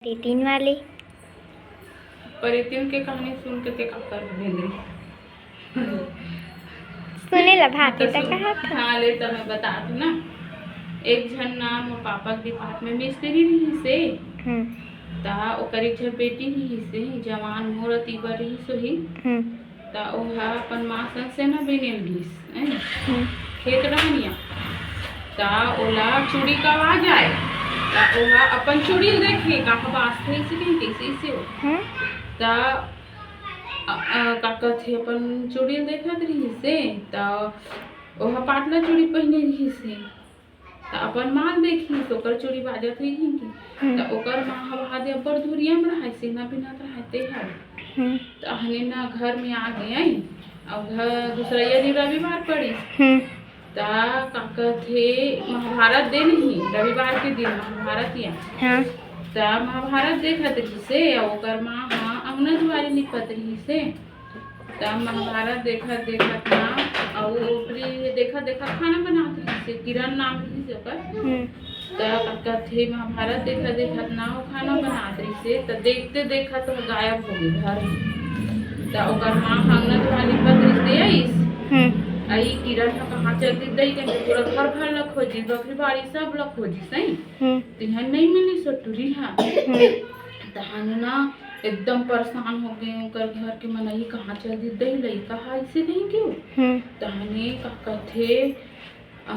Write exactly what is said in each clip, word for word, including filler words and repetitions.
दे तीन वाले। परेतिन के कहानी सुन के ते का कर भेंदरी? सुने ला भाते त कहा था। हाँ, ले त मैं बता दूँ ना। एक झन ना मोर पापा के डिपार्ट में मिस्त्री रहिस हे। हम्म। त ओकर एक झन बेटी रहिस हे, जवान मोर अति बर रहिस होही। हम्म। त ओहा अपन माँ संग सेना बिने ल गिस, हैं? हम्म। खेत डहनिया। त ओला चूड़ी कवा जाए। त ओहा अपन चूड़ी ल देखे, कहा बाजथे अइसे कहिके, अइसे, अइसे हो। हम्म। त, अ, अ, का कथे, अपन चूड़ी ल देखत रहिस हे, त ओहा पातला चूड़ी पहिने रहिस हे। त अपन माँ ल देखिस, ओकर चूड़ी बाजत होही कहिके। हम्म। त ओकर माँ ह वहा दे अब्बड़ दुरिया म रहय, सेना बिनत रहय, ते हर। हम्म। त हने ना घर में आ गे, अउ घर दूसरइया दिन रविवार पड़िस। हम्म। त का कथे, महाभारत दिन ही, रविवार के दिन महाभारत या। हाँ। त महाभारत देखत रहिस हे, अउ ओकर माँ ह अंगना दुआरी लिपत रहिस हे। त महाभारत देखत देखत ना, अउ ओकरी देखत देखत खाना बनात रहिस हे, किरण नाम रहिस हे ओकर। हम्म। त का कथे, महाभारत देखत देखत ना, वो खाना बनात रहिस हे, त देखते देखत वो गायब हो गे घर। त ओकर माँ ह अंगना दुआरी लिपत रहिस हे, आइस। हम्म। अई किरण ह कहाँ चल दिस दई, कहिके पूरा घर भर ल खोजिस, बकरी बाड़ी सब ल खोजिस, सही। हम्म। तिहा नइ मिलिस वो टुरी ह। हम्म। तहाने ना एकदम परेशान हो गे ओकर घर के मनई, कहाँ चल दिस दई, लइका ह अइसे कहिके। हम्म। तहाने का कथे, अ,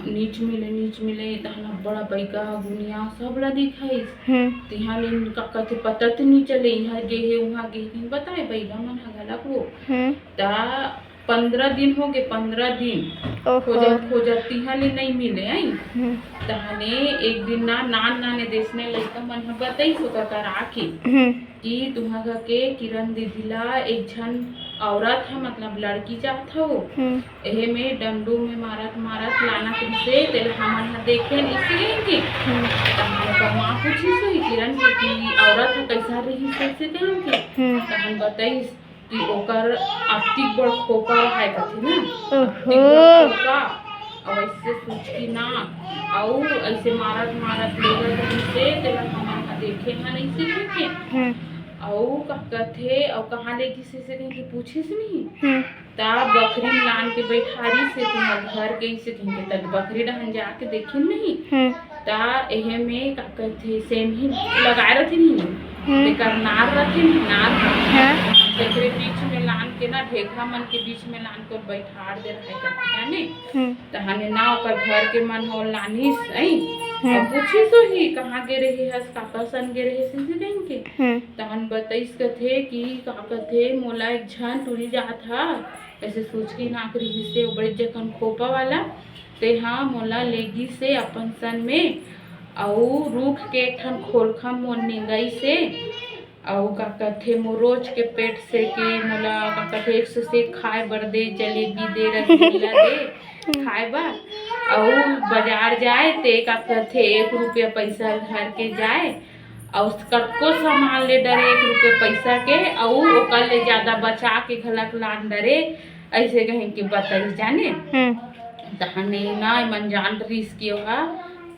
नीच मिले, नीच मिले, तहाने बड़ा बइगा ह गुनिया सब ला दिखाइस। हम्म। तिहा ले का कथे पता त नइ चले, इहाँ गे हे, उहाँ गे हे, बताए बइगा मन ह घलक वो। हम्म। त पंद्रह दिन हो गे, पंद्रह दिन ओहो। खोजत खोजत तिहा ले नइ मिले, आई। हम्म। तहाने एक दिन ना नान नान ए देसने लइका मन ह बतइस ओकर करा के हम्म। कि तुँहर घर के किरण दीदी ला एक झन औरत ह, मतलब लड़की चाहत हव, हम्म। एहे में डंडू में मारत मारत लानत रहिसे, तेला हमन ह देखेन, अइसे कहिके। हम्म। तहान ओकर माँ पूछिस होही किरण के कि औरत ह कइसन रहिस, अइसे कहिके। हम्म। तहान बतइस कि ओकर अतिक बड़ खोपा रहय कथे ना, ओहो। अतिक बड़ खोपा, अउ अइसे सुचकी नाक, अउ अइसे मारत मारत लेगत रहिसे, तेला हमन ह देखे हन, अइसे कहिके। हम्म। अउ का कथे, अउ कहाँ ले गिस अइसे कहिके पूछिस नहीं। हम्म। त बखरी म लान के बइठारिस हे, तुँहर घर के अइसे कहिके, त बखरी डहन जाके देखिन नहीं। हम्म। त एहे में का कथे, सेमी लगाए रथे नहीं, हम्म। तेकर नार रथे नहीं, नार ह। हाँ। तेकरे बीच में लान के ना, ढेखा मन के बीच में लान के बइठार दे रहय कथे, जाने। हम्म। तहाने ना ओकर घर के मन ह लानिस, अई। हम्म। अउ पूछिस होही, कहाँ गे रहे हस, काकर सन गे रहे हस, अइसे कहिके। हम्म। तहन बतइस कथे कि का कथे, मोला एक झन टुरी जात ह, अइसे सुचकी नाक रिहिस हे, ओ बड़े जकन खोपा वाला, तेहा मोला लेगिस हे अपन सन में, अउ रूख के एक ठन खोलखा मोर निंगइस हे, अउ का कथे, मोर रोज के पेट से के मोला का कथे, एक से एक खाए बर दे, जलेबी दे, रसगुल्ला दे खाए बर, अउ बाजार जाए ते का कथे, एक रुपया पइसा धर के जाए, अउ कतको सामान ले डरे एक रुपया पइसा के, अउ ओकर ले जादा बचा के घलक लान डरे, अइसे कहिके बतइस जाने। हम्म। तहने ना मन जान रिहिस कि ओहा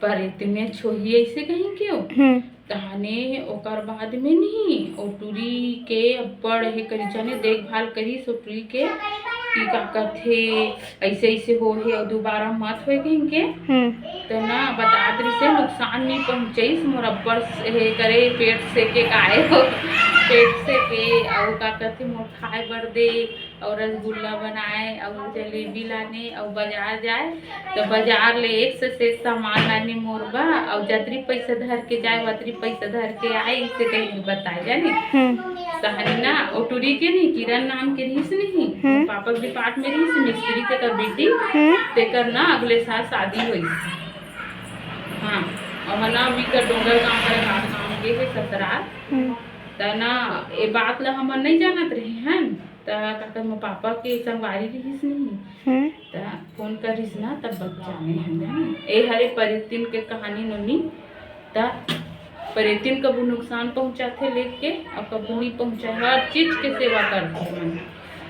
परेतिन होही अइसे कहिके। हम्म। तहने ओकर बाद में नहीं, ओ टुरी के अब्बड़ हे करी जाने देखभाल करिस ओ टुरी के, कि का कथे, अइसे अइसे होहे अउ दुबारा मत होए कहिके। हम्म। त ना बतात रिहिसे, नुकसान नइ पहुँचइस, मोर अब्बड़ हे करे, पेट से के काए हो, पेट से के, अउ का कथे, मोर खाए बर दे, अउ रसगुल्ला बनाए, अउ जलेबी लाने, अउ बाजार जाए, त बाजार ले एक से एक सामान लाने मोर बर, अउ जतरी पइसा धर के जाए, वतरी पइसा धर के आए, अइसे कहिके बताए जाने। हम्म। तहन ना, ओ टुरी के नहीं, किरण नाम के रिहिस नहीं, हम्म। पापा के डिपार्ट में रिहिस, मिस्त्री तेकर बेटी, हम्म। तेकर ना अगले साल शादी होइस। हाँ, अउ ना, अभी का डोंगरगांव कर गाँव गे हे ससुराल। हम्म। त ना, ए बात ला हमन नइ जानत रहे हन। त का कथे, मोर पापा के संगवारी रिहिस नहीं। हम्म। त फोन करिस ना, तब बत जाने हन, जाने। ए हरे परेतिन के कहानी नोनी। त परेतिन कभू नुकसान पहुँचाथे लेके, अउ कभू नइ पहुँचाए, हर चीज के सेवा करथे मन।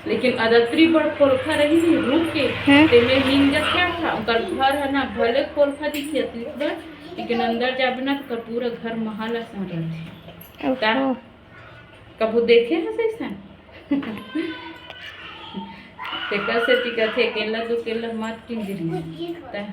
लेकिन अदतरी बड़ खोलखा रही नहीं, रूख के, हम्म। तेमे नींद जथे था, ओकर घर ह ना, भले खोलखा दिखिया तीस बार, लेकिन अंदर जाबे ना, त ओकर पूरा घर महल असन रथे। ता, कभू देखे हस अइसन? तेकर सेती कथे, "केला दो केला मत किंजरी।" ता,